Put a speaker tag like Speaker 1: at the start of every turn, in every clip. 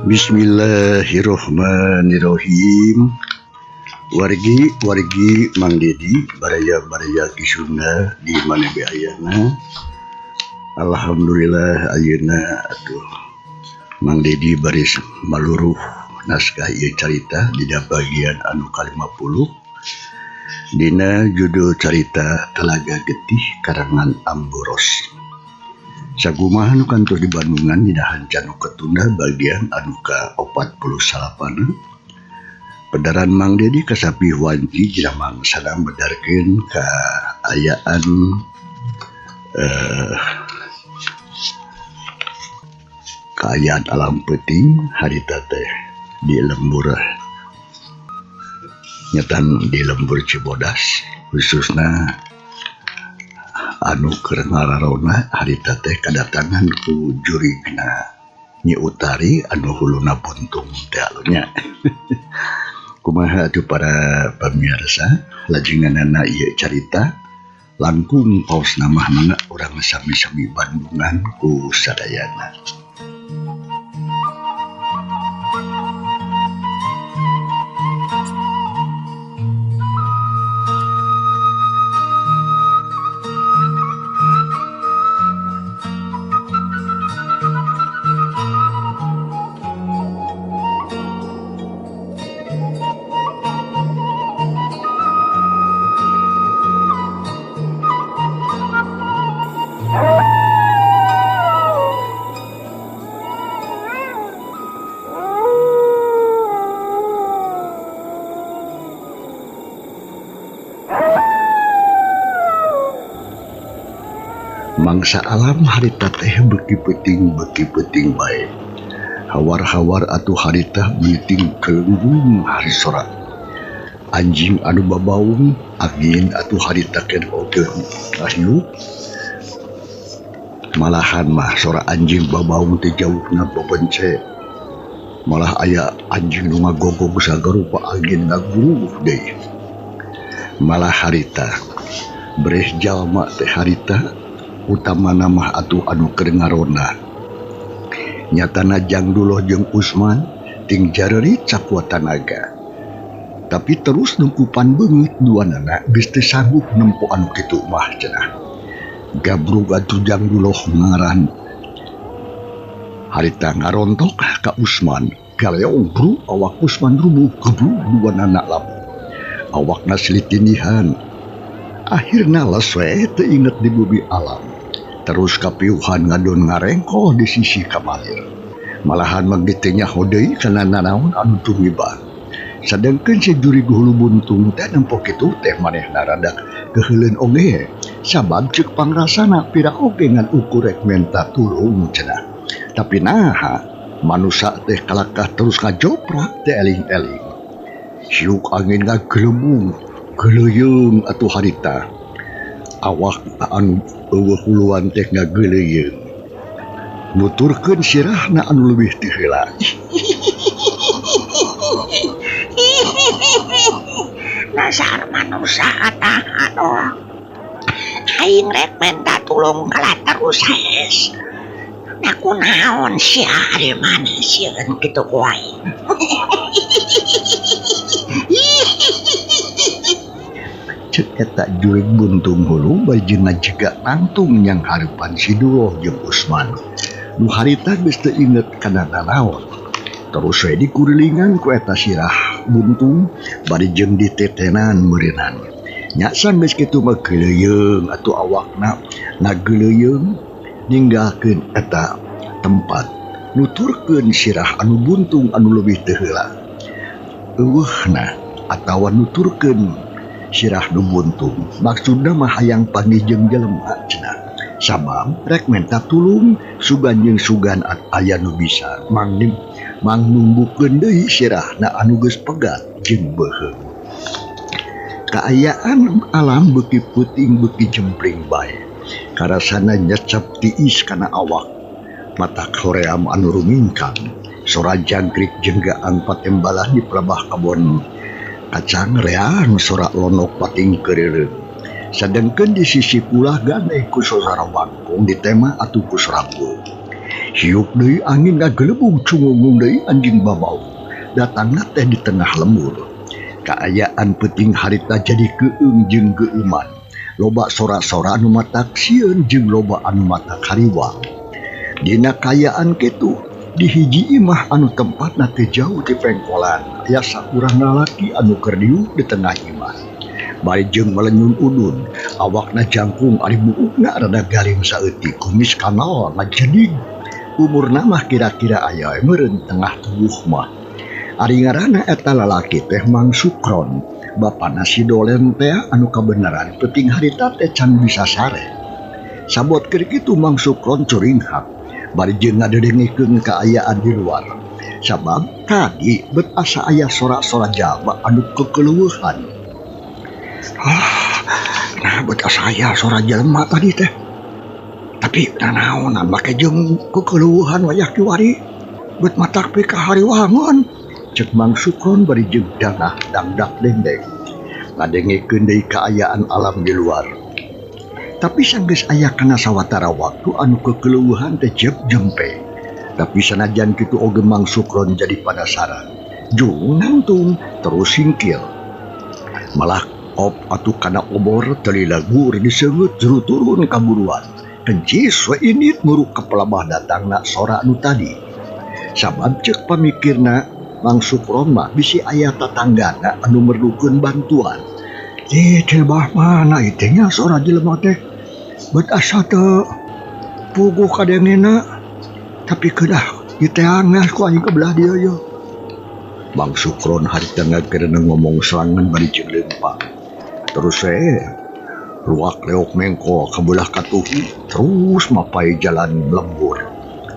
Speaker 1: Bismillahirrohmanirrohim wargi wargi Mang Dedi baraya-baraya Ki Sunda di mana be ayana Alhamdulillah ayeuna atuh Mang Dedi baris maluruh naskah ieu carita dina bagian anu ka-50 dina judul carita Telaga Getih karangan Amboros. Sakumaha nu kantos di Bandungan dina hanca nu ketunda bagian anu ka-49 Pedaran Mang Dedi kasapi wanci dina mangsana medarkeun kaayaan kaayaan alam peuting harita teh di lembur nyetan di lembur Cibodas khususna anu keur ngararona harita teh kadatangan ku jurigna Nyi Utari anu huluna buntung teh nya. Kumaha atuh para pamirsa lajenganana ieu carita langkung paosna mah mangga urang sami-sami Bandungan ku sadayana. Mangsa alam harita teh beuki peuting bae. Hawar-hawar atuh harita meuting kelenggung hari sora. Anjing anu babaung angin atuh harita ken oge ngahyu. Malahan mah sora anjing babaung teh jauhna bebence. Malah aya anjing nu ngagogog sagarupa angin ngaguruh deui. Malah harita breh jalma teh harita utamana mah atuh anu keur ngarona. Nyatana Jangduloh jeung Usman ting jareurit sakuat tanaga. Tapi terus nungkupan beungeut duanana geus teu sanggup nempo anu kitu mah cenah. Gabrug atuh Jangduloh ngaran. Harita ngarontok ka Usman, galeong bru awak Usman rubuh gebrug duanana labuh. Awakna silitindihan. Akhirna les we teu inget di bumi alam. Terus kapiuhan ngadon ngarengkoh di sisi kamalir. Malahan mah geus teu nyaho deui kana nanaon anu tumibah. Sadengkeun si jurig hulu buntung teh nempo kitu teh manehna rada keuheuleun oge. Sabab ceuk pangrasana pira oge ngan ukur rek menta tulung cenah. Tapi naha manusa teh kalakah terus ngajoprak teh eling-eling. Siuk angin ngagelemung geleyeung atuh harita. Awak anu eueuh huluan teh ngageleuyeung. Nuturkeun sirahna anu leuwih ti heula.
Speaker 2: Dasar manusa atah aduh. Aing rek menta tulung kalah terus saes. Da kunaon sia ari maneh sieun kitu ku aing.
Speaker 1: Ceuk eta jurig buntung hulu bari jeung ngajega nangtung nyang hareupan si Duloh jeung Usman. Nu harita geus teu inget kana nanaon. Terus we dikurilingan ku eta sirah buntung bari jeung ditetenan meureunan. Nya sanggeus kitu mah geuleuyeung atuh awakna ngageuleuyeung ninggalkeun eta tempat. Nuturkeun sirah anu buntung anu leuwih teu heula. Eueuhna atawa nuturkeun sirah nu buntung maksudna mah hayang panggih jeung jelema cenah. Sabab rek menta tulung sugan jeung sugan aya nu bisa mang numbukeun deui sirahna anu geus pegat jeung beuheung. Kaayaan alam beuki peuting beuki jempling bae. Karasana nyecep tiis kana awak. Mata hoream anu rumingkang. Sora jangkrik jeung gaang patembalan di pelabah kebon kacang reang sora lonok pating keureureung. Sadengkeun di sisi pulah gandeng ku sora wangkung ditema atuh ku sora bul. Hiup deui angin ngagelebug cungungung deui anjing babau. Datangna teh di tengah lembur. Kaayaan peuting harita jadi keung jeung geueuman. Loba sora-sora anu matak sieun jeung loba anu matak hariwang. Dina kaayaan kitu, di hiji imah anu tempatna teu jauh ti pengkolan aya saurang lalaki anu keur diuk di tengah imah. Bari jeung melenyun udun, awakna jangkung ari buukna rada garing saeutik kumis kanal ngajedig. Umurna mah kira-kira aya we meureun tengah tubuh mah. Ari ngaranna eta lalaki teh Mang Sukron, bapana si Dolen teh anu kabeneran peuting harita teh can bisa sare. Sabot keur kitu Mang Sukron curinghak bari jeung ngadedengekeun kaayaan di luar. Sabab tadi bet asa aya sora-sora jalma anu kekeleueuhan. Ah, nah bet asa aya sora jelema tadi teh. Tapi nanaonan make jeung kekeleueuhan wayah kiwari bet matak pikahariwangun. Cek Mang Sukron bari jeung dangah dangdak dengdeng. Ngadengekeun deui kaayaan alam di luar. Tapi sanggeus aya kana sawatara waktu anu kekeleueuhan teh jep jempe. Tapi sanajan kitu oge Mang Sukron jadi panasaran. Jung nangtung terus singkil. Malah op atuh kana obor teu lila gur diseungeut juru turun kaburuan. Kencis we indit muruk ka pelabah datangna sora anu tadi. Sabab cek pamikirna Mang Sukron mah bisi aya tatanggana anu merlukeun bantuan. Eh, teh bah mana ieu nya sora jelema teh. Bet asa teu puguh kadengena. Tapi kedah diteangan ku aing ke belah dieu ye. Mang Sukron harita ngagereneng ngomong sorangan bari jeung leumpang. Terus we luak leok mengkol ka belah katuhu terus mapai jalan lembur.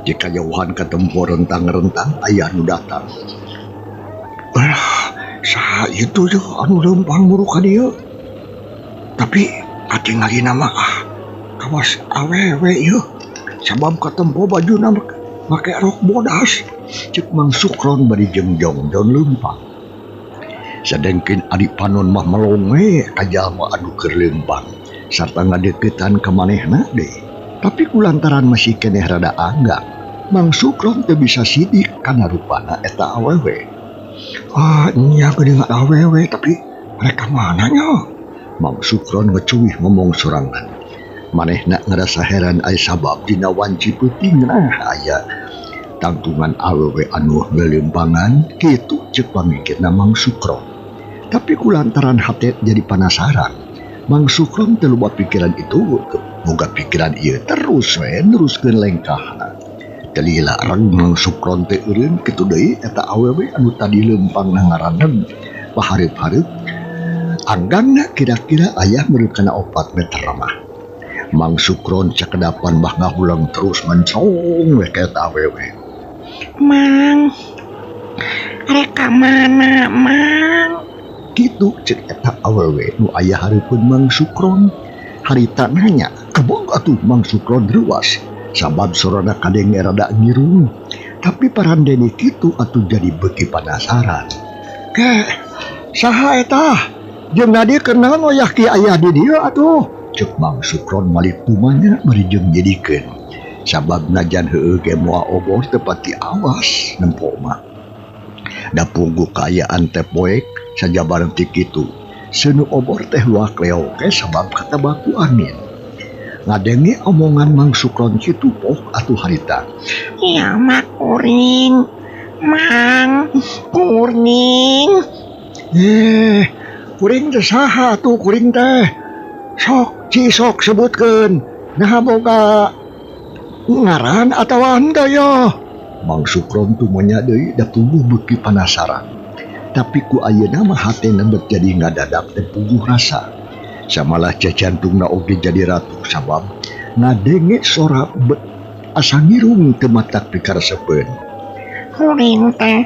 Speaker 1: Jika jauhan katempo rentang-rentang aya anu datang. Alah, saha itu tuh anu leumpang muruk ka dieu. Tapi katingalina mah ah kawas awewe ieu. Sabab katempo bajuna make rok bodas. Cek Mang Sukron bari jeung jongjon leumpang. Sadengkeun ari panon mah melong we ka jalma anu keur leumpang sarta ngadeukeutan ka manehna deui. Tapi kulantaran masih keneh rada anggang, Mang Sukron teu bisa sidik kana rupana eta awewe. Ah, nya geuning awewe tapi mereka mana nya? Mang Sukron ngecuih ngomong sorangan. Manehna ngerasa heran aya sabab dina wanci peuting nah aya tangtungan awewe anu leuleumpangan kitu ceuk pamikirna Mang Sukron. Tapi kulantaran hate jadi panasaran, Mang Sukron teu loba pikiran itu, boga pikiran ieu terus we neruskeun lengkahna. Teu lila reg Mang Sukron teh eureun kitu deui eta awewe anu tadi leumpang ngaraneg pahareup-hareup anggangna kira-kira aya meureun kana 4 meter mah. Mang Sukron cakedapan bah ngahulang terus mencong we ka eta awewe.
Speaker 2: Mang, rek ka mana, Mang?
Speaker 1: Kitu cek eta awewe nu aya hareupeun Mang Sukron. Harita nanya, kebog atuh Mang Sukron reuas. Sabab sorana kadenge rada ngirung. Tapi parandene kitu atuh jadi beuki panasaran. Ke, saha eta? Jeung nadi kenaon wayah ki aya di dieu atuh? Cek Mang Sukron malik tumanya bari jeung nyedikeun. Sabab najan heueuh ge moal obor teu pati awas nempo mah. Da puguh kaayaan teh poek sajabaran ti kitu. Seuneu obor teh luak leok ge sabab katabak ku angin. Ngadenge omongan Mang Sukron kitu pok atuh harita.
Speaker 2: Ieu mah kuring, Mang, kuring.
Speaker 1: Eh, kuring teh saha atuh kuring teh? Sok, ci sok sebutkeun. Naha boga ngaran atawa henteu yo? Mang Sukron tumanya deui da puguh beuki panasaran. Tapi ku ayeuna mah hatena bet jadi ngadadak teh puguh rasa. Samalah jantungna oge jadi ratu sabab ngadenge sora bet asa ngirung teu matak pikaresepeun.
Speaker 2: Kuring teh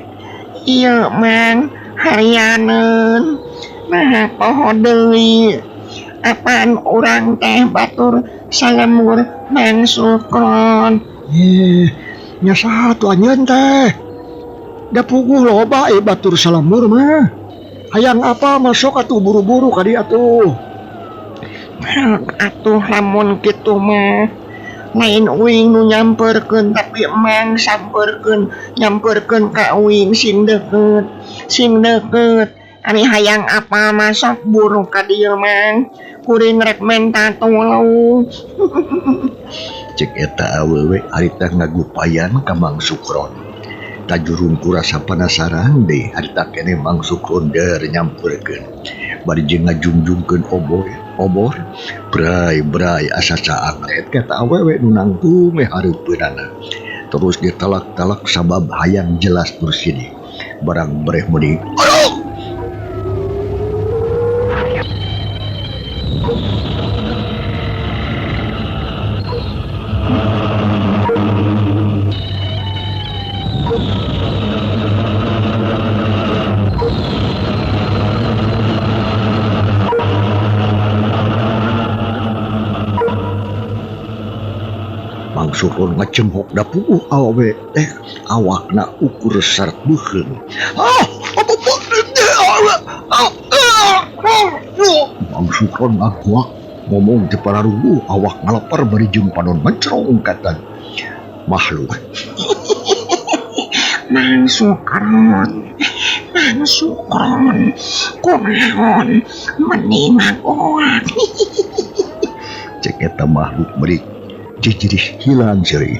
Speaker 2: ieu Mang harianeun. Naha poho deui. Apaan urang teh batur salembur Mang Sukron.
Speaker 1: Eh, nya saha tuh anjeun teh? Da puguh loba batur salembur mah. Hayang apa masuk atuh buru-buru ka dieu atuh.
Speaker 2: Atuh lamun kitu mah. Lain uing nu nyamperkeun tapi emang samperkeun nyamperkeun ka uing sing deket sing deket. Ari hayang apa masuk buru ka dieu mang kuring rek menta tulung.
Speaker 1: Cek eta awewe harita ngagupayan ka Mang Sukron. Tajurung ku rasa penasaran deh harita keneh Mang Sukron der nyamperkeun. Bari jeung ngajungjungkeun obor obor bray bray asa caangret kata awewe nu nangtung we hareupeunana. Terus ditalak-talak sabab hayang jelas bersini. Barang breh meuni aduh. Mang Sukron ngacemhok da puguh awewe teh awakna ukur syarat beuheung. Mang Sukron ngaguak ngomong teu pararuguh awak ngaleper bari jeung panon mencrong kata makhluk.
Speaker 2: Mang Sukron, Mang Sukron, kunaon meni ngagoak.
Speaker 1: Cek eta makhluk beri cicirih hilang seuri.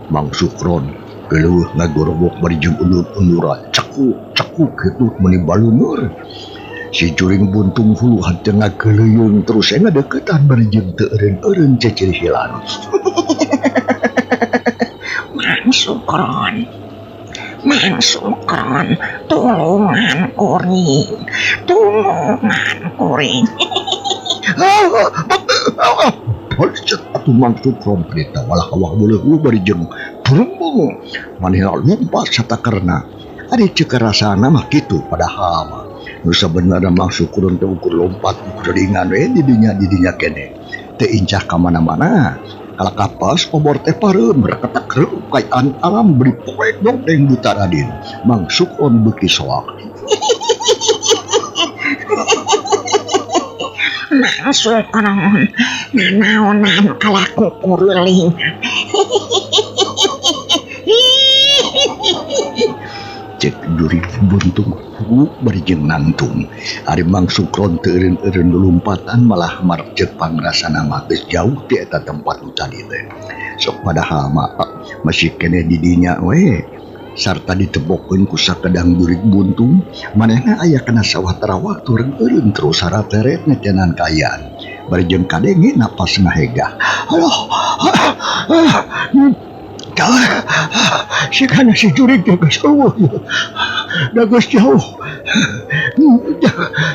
Speaker 1: Mang Sukron geuleuh ngagorobok bari jeung undur-unduran cekuk cekuk kitu meuni balunur. Si juring buntung hulu henteu ngageuleuyeung terus ngadeukeutan bari jeung teu eureun-eureun cicirih hilang.
Speaker 2: Mang Sukron, Mang Sukron, tulungan kuring, tulungan kuring.
Speaker 1: Bolcet atuh Mang Sukron harita walah awak beuleum bari jeung brembung manehna lompat satakerna. Ari ceuk rasana mah kitu padahal mah nu sabenerna Mang Sukron teh ukur lompat ukur ringan we didinya didinya keneh. Teu incah ka mana-mana. Kalakapas obor teh pareum reketak reup kaayaan alam beri poek dongdeng buta radin. Mang Sukron beuki soak.
Speaker 2: Mang Sukron nanaonan kalaku kuruling.
Speaker 1: Cek jurig buntung hulu bari jeung nangtung. Ari Mang Sukron teu eureun-eureun lulumpatan malah marcet pangrasana mah geus jauh ti eta tempat nu tadi teh. Sok padahal mah masih keneh di dinya we. Sarta ditebokeun ku sakedang jurig buntung, manehna aya kana sawah tarawak turun eureun terus sarateret ngetenan kaayaan. Bari jeung kadenge napas ngahegah. Aduh. Si kana si jurig teh geus eueuh. Da geus jauh.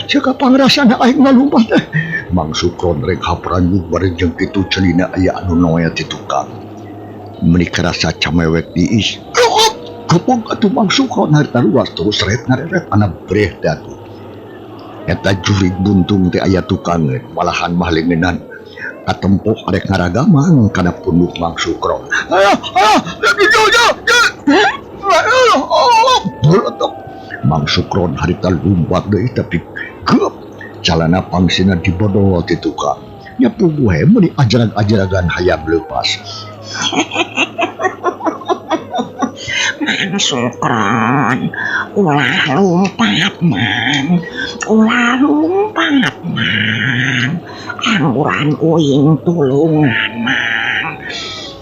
Speaker 1: Cek pangrasana aing ngalumpat teh. Mang Sukron rek hapranjuk bari jeung kitu celina aya anu noe ti tukang. Meuni karasa camewek diis. Kepong atuh Mang Sukron harita luas terus ret ngareret ana breh teh atuh. Eta jurig buntung teh aya tukangeun malahan mah leungeunnan katempoh arek ngaragamang kana punduk Mang Sukron. Mang Sukron harita lumpat deui tapi geup calana pangsina dibodol ti tukang. Nya puguh we meuni ajrag-ajragan hayam leupas.
Speaker 2: Mang Sukron, ulah lumpat Mang, ulah lumpat Mang, angguran uing tulungan Mang.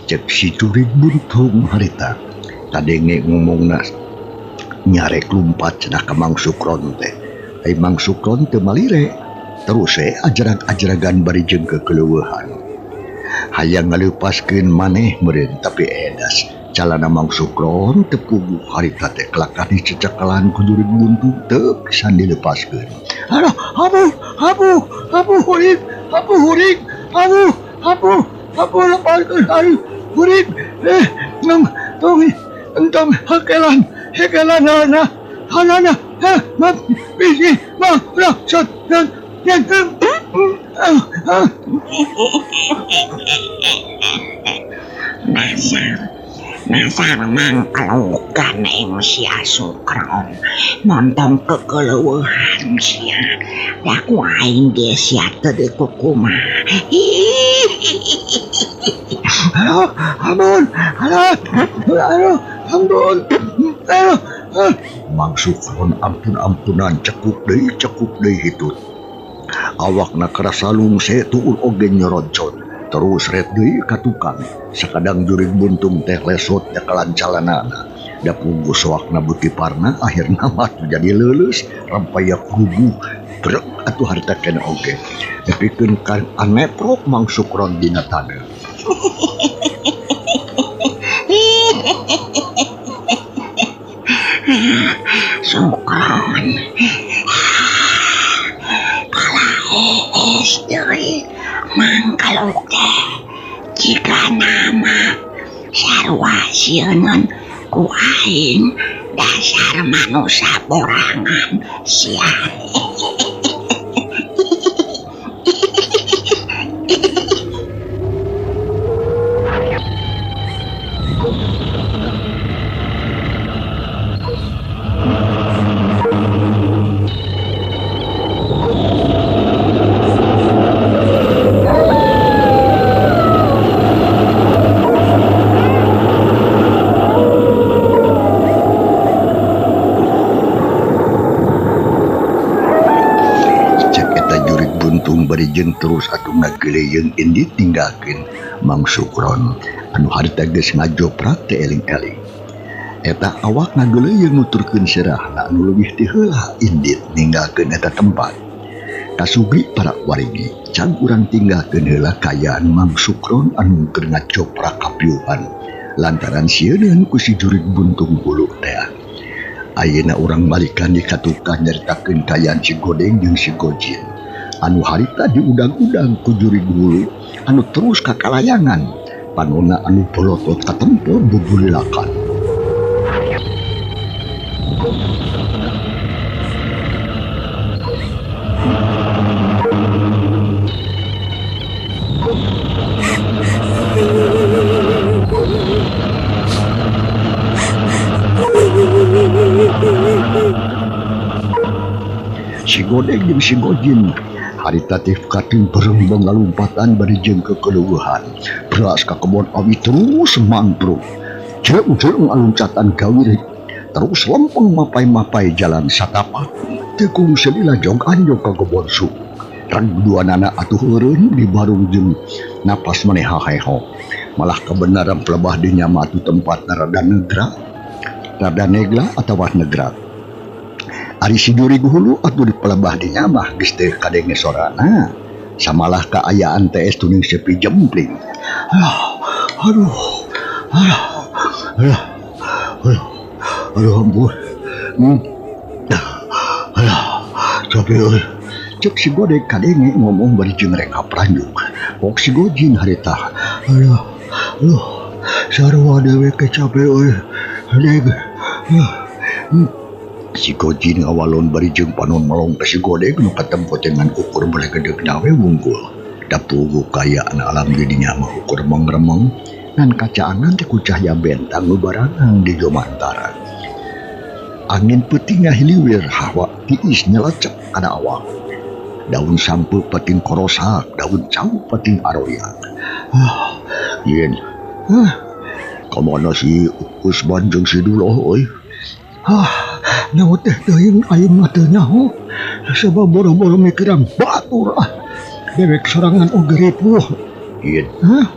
Speaker 1: Cek si jurig buntung harita kadenge ngomongna nyarek lumpat cenah ka Mang Sukron teh. Ai Mang Sukron teu malire terus we ajrag-ajragan bari jeung kekeleueuhan. Hayang ngaleupaskeun maneh meureun tapi edas. Calana Mang Sukron teu puguh harita teh kelakah dicecekalan ku jurig buntung teu pisan dilepaskeun. Aduh, abuh, abuh, abuh huring, abuh huring, abuh, abuh, abuh lepaskeun aduh huring. Nong, tong, entong hakelan, hekelan ana, hanana, ha, ma, bisi, ma, ra, sot, dan, dan, ah, ah.
Speaker 2: Dasar, Dasar mangkeluk ganeng sia Sukron. Montong kekeleueuhan sia. Da ku aing ge sia teu dikukumaha.
Speaker 1: Aduh, ampun, aduh, aduh, ampun, aduh. Mang Sukron ampun-ampunan cekuk deui hitut. Awakna karasa lungse tuur oge nyoroncot. Terus ret deui ka tukang. Sakadang jurig buntung teh lesot nyakalan calanana. Da punggu soakna beuki parna akhirna mah jadi leuleus rampayak rubuh. Brek atuh harita keneh oge. Nepikeun ka aneprok Mang Sukron dina taneuh.
Speaker 2: Sukron. Palaes deui mangkeluk teh. Jika nama sarua sieuneun ku aing dasar manusia borangan sia.
Speaker 1: Cek eta jurig buntung bari jeung terus atuh ngageleyeng indit ninggalkeun Mang Sukron anu harita geus ngajoprak teh eling-eling. Eta awak ngageleyeng nuturkeun sirahna anu leuwih ti heula indit ninggalkeun eta tempat. Kasugi para warigi can urang tinggalkeun heula kaayaan Mang Sukron anu keur ngajoprak kapiuhan lantaran sieuneun ku si jurig buntung hulu teh. Ayeuna urang balikan di katukang nyaritakeun kaayaan si Godeng jeung si Gojin anu harita diudang-udang ku jurig hulu anu terus kakalayangan panona anu polotot katempo bubulilakan. Si Godeng jeung si Gojin harita teh kating berembang ngalumpatan bari jeung kekeleueuhan. Beras ka kebon awi terus mangpruk. Jeung-jeung ngaluncatan gawir terus lempeng mapai-mapai jalan satapak. Teu kungsi lila jog anjog ka kebon suku. Reg duanana atuh eureun di barung jeung napas maneh haheho. Malah kebenaran pelebah dinya mah atuh tempat rada negra, rada negla atawa negrak. Ari si jurig hulu atuh di pelebah dinya mah geus teu kadenge sorana. Samalah kaayaan teh tuning sepi jempling. Ah, aduh, aduh, aduh, aduh, aduh, ampun. Aduh, capek euy. Cek si Godeg kadenge ngomong bari jeung rek kapranjuk. Pok si Gojin harita. Aduh, aduh, sarua dewek capek euy. Deg. Si Gojin ngawalon bari jeung panon melong ka si Godeg nu katempo teh ngan ukur belegedeg we wungkul. Da puguh kaayaan alam di dinya mah ukur mengremeng ngan kacaangan teh ku cahaya bentang nu baranang di jomantara. Angin peuting ngahiliwir hawa tiis nyelecek kana awak. Daun sampeu pating korosak, daun cau pating aroyak. Ah, yen. Ah, kamana si Usman jeung si Duloh euy? Ah, nyaho teh teuing aing mah teu nyaho. Sabab boro-boro mikiran batur ah. Dewek sorangan oge ripuh. Yen. Hah?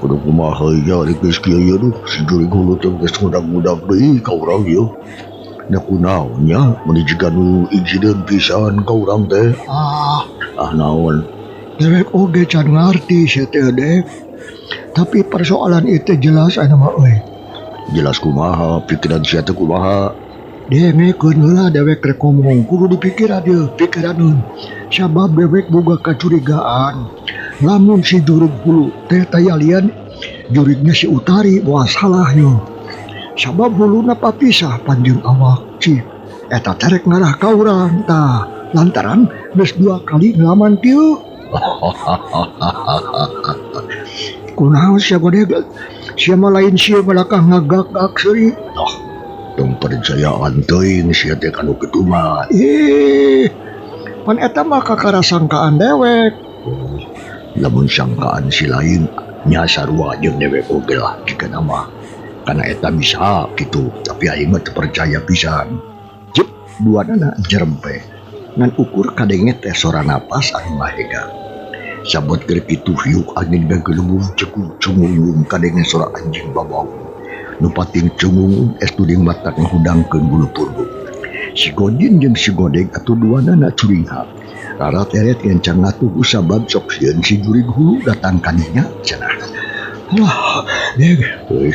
Speaker 1: Kudu kumaha ieu ari geus kieu ieu duh, si jurig hulu teh geus ngudag-ngudag deui ka urang ieu. Nya kunaon nya meuni jiga nu ijideun pisan ka urang teh. Ah, ah naon. Dewek oge can ngarti sia teh dek. Tapi persoalan itu jelas aya mah euy. Jelas kumaha pikiran sia teh kumaha. Dengekeun heula dewek rek ngomong kudu dipikiran ieu pikiraneun. Sabab dewek boga kacurigaan. Lamun si jurig hulu teh tayalian jurigna si Utari moal salah yo. Sabab huluna papisah panjeun awak cik. Eta teh rek ngarah ka urang tah lantaran geus 2 kali ngelaman kieu. Kunaon sia godeg? Sia mah lain sia malakah ngagak-gak seuri. Ah, tong percayaan teuing sia teh kanu kitu mah. Ih, pan eta mah kakara sangkaan dewek. Oh, lamun sangkaan si lain nya sarua jeung dewek oge lah jigana mah. Kana eta bisa kitu, tapi aing mah teu percaya pisan. Jep, duanana jerempe. Ngan ukur kadenge teh sora napas anu ngahega. Sabot keur kitu hiuk angin ngagelembung cekung cungungung kadenge sora anjing babaung. Nu pating cungungung estu ding matak ngahudangkeun bulu punduk. Si Godin jeung si Godeg atuh duanana curinghak. Rarat eret ngencang ngatuh sabab sok sieun si jurig hulu datang ka dinya cenah. Alah, deg, euy.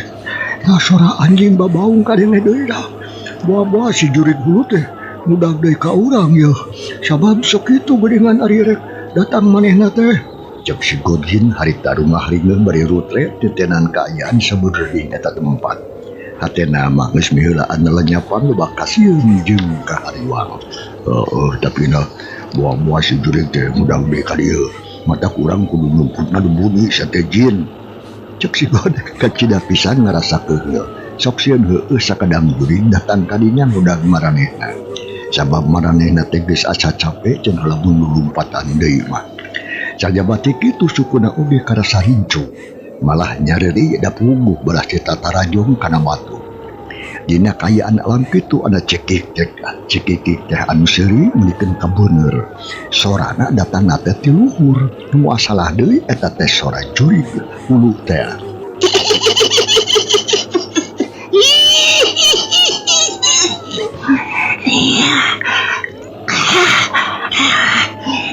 Speaker 1: Nah sora anjing babaung kadenge deui dah. Boa-boa si jurig hulu teh ngudag deui ka urang yeuh. Sabab sok kitu geuningan ari rek datang manehna teh. Cek si Godin harita rumah ringeun bari rutret titenan kaayaan sabeureuding eta tempat. Hatena mah geus miheulaan lelenyapan loba kasieun jeung kahariwang. Heueuh tapi nah boa-boa si jurig teh ngudag deui ka dieu. Matak urang kudu nyumput ngadubuni sia teh jin. Cek si Godin kacida pisan ngarasa keuheul. Sok sieun heueuh sakadang jurig datang ka dinya ngudag maranehna. Sabab maranehna teh geus asa cape cenah lamun lulumpatan deui mah. Sajaba ti kitu sukuna oge karasa rincu. Malah nyareuri da puguh belah cita tarajong kana batu. Dina kaayaan alam kitu ada cekik teh cekikik teh anu seuri meulikeun kabeuneur. Sorana datangna teh ti luhur. Nu moal salah deui eta teh sora jurig hulu teh.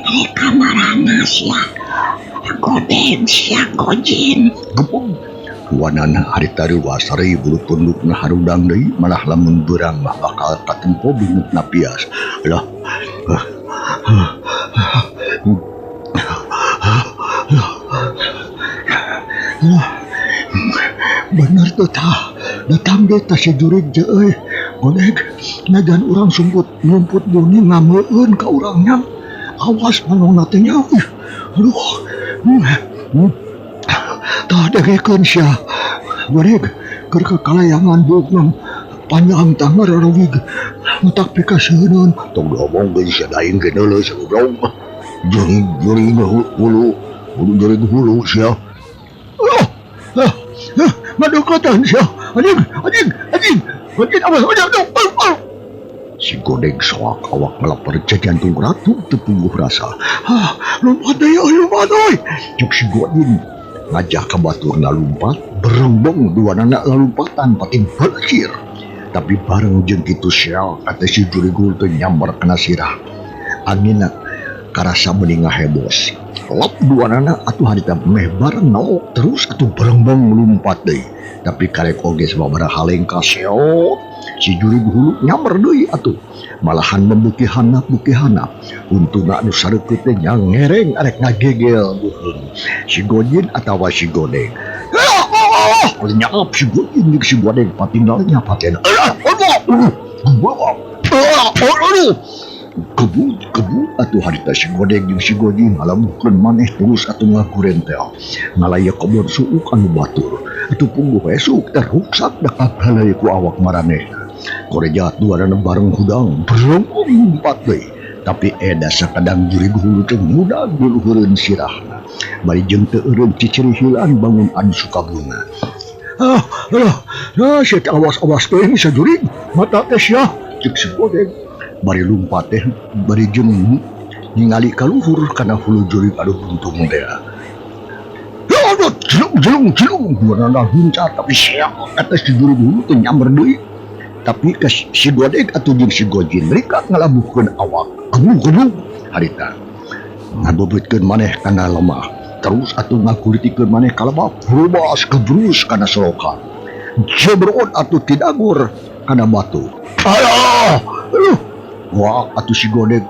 Speaker 2: Ari kamarana sia Godeg sia Gojin.
Speaker 1: Gepung Wanana harita reuas sarei bulu pundukna harudang deui malah lamun beurang mah bakal katempo bingetna pias. Lah. Bener tuh tah datang deh tah si jurig je euy. Godeg najan urang sumput nyumput buni ngameueun ka urangnya. Awas manongna teh nya. Aduh. Tah dengekeun sia. Godeg keur kakalayangan buukna panjang tah ngararewig. Matak pikaseuneun. Tong diomongkeun sia da aing ge neuleuh sia goblok. Jurig jurig hulu hulu jurig hulu sia. Ah, ah, ngadeukeutan sia. Anjing, anjing, anjing. Anjing awas, anjing, aduh, aduh, aduh. Si Godeg soak awak ngalaper jantung ratu teu puguh rasa. Ah, lompat deui euy, lompat euy. Cek si Godin ngajak ka baturna lumpat, berembeng duanana lalumpatan pating belecir. Tapi bareng jeung kitu sial kata si jurig hulu teh nyamber kana sirah. Anginna karasa meuni ngahebos. Lop duanana atuh harita meh bareng naok terus atuh berembeng lumpat deui. Tapi karek oge sababaraha halengka seot si jurig hulu nyamber deui atuh. Malahan membeuki hanap beuki hanap. Untungna anu sareukeut teh nya ngereng arek ngagegel beuheung. Si Gojin atawa si Godeg. Lenyap si Gojin jeung si Godeg patinggal nya paten. Kebut kebut atuh harita si Godeg jeung si Gojin ngalamukeun maneh terus atuh ngagurentel. Ngalaya kebon suuk anu batur. Atuh pungguh esuk teh ruksak da kagalai ku awak maranehna. Korejat duanana bareng hudang berembung lumpat deui. Tapi eda sakadang jurig hulu teh ngudag diluhureun sirahna. Bari jeung teu eureun cicirihilan bangun anu sukabunga. Ah, alah, nah sia teh awas-awas teuing sia jurig, mata teh sia cek si Godeg. Bari lumpat teh bari jeung ningali ka luhur kana hulu jurig anu buntung teh. Aduh, jelung jelung jelung duanana huncat tapi sia eta si jurig hulu teh nyamber deui. Tapi ke si Godeg atuh jeung si Gojin mereka ngalabuhkeun awak. Gebu-gebu harita. Ngabebeutkeun maneh kana lemah. Terus atuh ngakuritikeun maneh ka lemah, berubas kebrus kana solokan. Jebrot atuh tidagur kana batu. Alah! Aduh! Kuak atuh si Godeg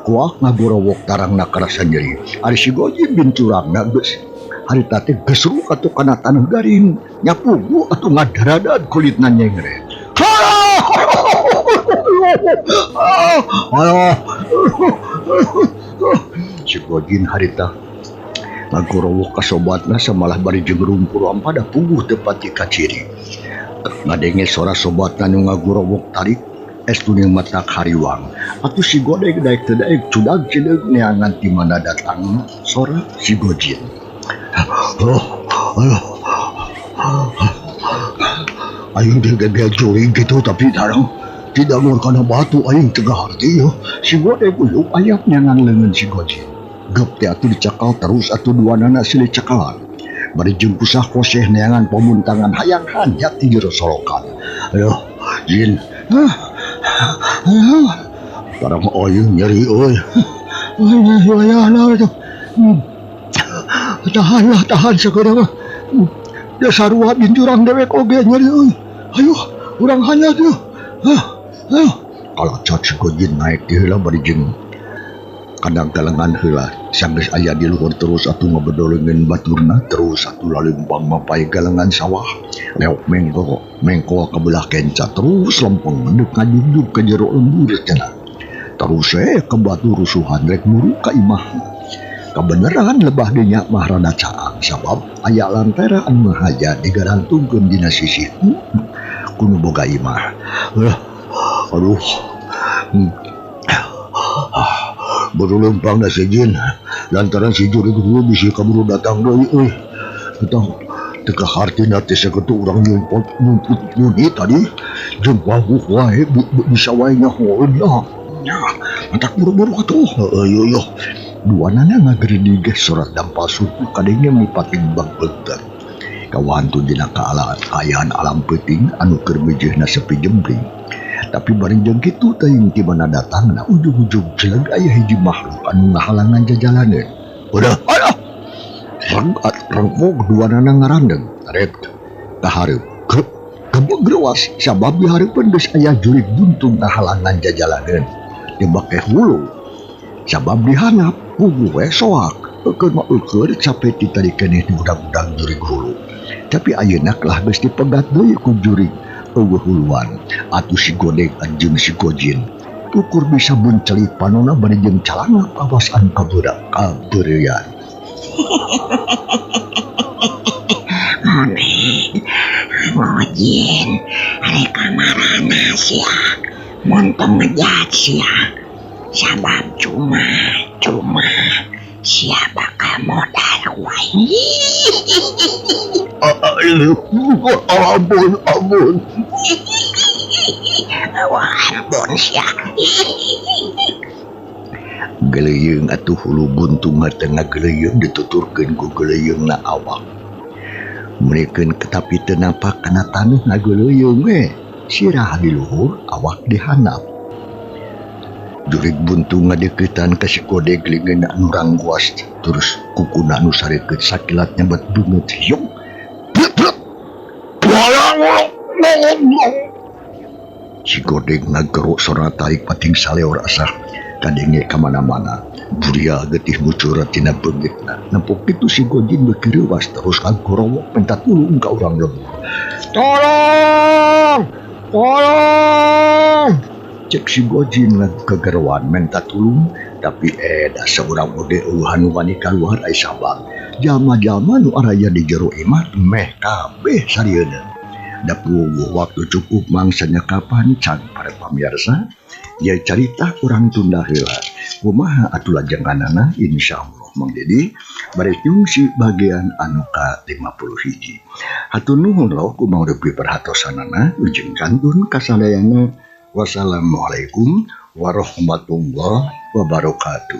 Speaker 1: kuak ngagorowok tarangna karasa nyeri. Ari si Gojin bincurangna geus harita teh gesruk atuh kana taneuh garing. Nyapugu atuh ngadaradad kulitna nyengret. Si Gojin harita Ngagorowok ka sobatna samalah bari jeung rumpur pada puguh teu pati kaciri. Ngadenge sora sobatna nu ngagorowok tarik estu ning mata hariwang. Atuh si Godeg daek teu daek cudag cideug neangan ti mana datangna sora si Gojin. Oh, aduh. Aing digegel jurig gitu tapi darang tidak kana batu aing teu harti yo. Si Godeg uyup ayap neangan leungeun si Gojin. Gep teh atuh dicakal terus atuh duanana silih cakalan. Bari jeung kusah koseh neangan pamuntangan hayang hanjat ti jero solokan. Aduh, Jin. Barang aing nyeri euy. Tahanlah, tahan sakedeung mah. Da sarua binjurang dewek oge nyeri euy. Ayo, urang hanjat yeuh. Ayo. Kalacot si Gojin naik ti heula bari jeung kadang galengan heula sanggeus aya di luhur terus atuh ngabedoleungeun baturna terus atuh lalempang mapay galengan sawah leok mengko mengko ka belah kenca terus lempeng deuk ngajugjug ka jero lembur cenah terus ka batu rusuhan rek muru ka imah. Kabeneran lebah dinya mah rada caang sabab aya lantera anu ngahaja digarantungkeun dina sisih kuno boga imah. Aduh. Baru lempang dah si Jin lantaran si jurig dulu bisi kaburu datang deui euy. Tentang teu hartina teh sakitu urang nyumput nyumput nyuni tadi jeung wawuh wae bisa wae nyahoeun nya. Matak buru-buru atuh. Heueuh yeuh yeuh. Duanana ngageredig surat dampal suku kadenge mipating bangpeungkeun. Kawantu dina kaayaan alam peuting anu keur meujeuhna sepi jempling. Tapi bari jeung kitu teuing ti mana datangna ujug-ujug jeleg aya hiji makhluk anu ngahalangan jajalaneun. Udah, aduh. Rengkok duanana ngarandeng. Ret ka hareup. Gebeg reuas sabab di hareupeun geus aya jurig buntung ngahalangan jajalaneun. Dibake hulu. Sabab dihandap puguh we soak. Eukeun mah eukeun cape ti tadi keneh diudag-udag jurig hulu. Tapi ayeuna kelah geus dipegat deui ku jurig eueuh huluan. Atuh si Godeg jeung si Gojin ukur bisa buncelik panona bari jeung calangap awas anu kabeureuyan.
Speaker 2: Godeg, Gojin, arek kamarana sia, mun teu ngejat sia. Sabab cuma sia bakal modal ku aing.
Speaker 1: Ampun, ampun.
Speaker 2: Wah, ampun sia.
Speaker 1: Geleuyeung atuh hulu buntung teh ngageleuyeung dituturkeun ku geleuyeungna awak. Meurikeun tapi teu napak kana taneuh ngageleuyeung we. Sirah di luhur, awak di handap. Jurig buntung ngadeuketan ka si Godeg leungeunna anu rangguas terus kukuna anu sarekeut sakilat nyabet beungeut hiung. Si Godeg ngagero sora tarik pating saleor asah kadenge ka mana-mana. Buria getih mucur tina beungeutna. Nempok kitu si Gojin beuki reuwas terus ngagorowok minta tulung ka urang lembur. Tolong! Tolong! Cek si Gojin ngagegeroan minta tulung tapi da saurang oge eueuh anu wani kaluar ai sabab jalma-jalma nu araya di jero imah meh kabeh sarieuna. Da puguh waktu cukup mangsanya kapan can para pamirsa ya carita urang tunda heula. Kumaha atuh lajenganana insyaallah Mang Dedi bari nyungsi bagian anu ka 51. Hatur nuhun loh ku Mang Rupi perhatosanana ujung kantun kasadayana. Wassalamualaikum warahmatullahi wabarakatuh.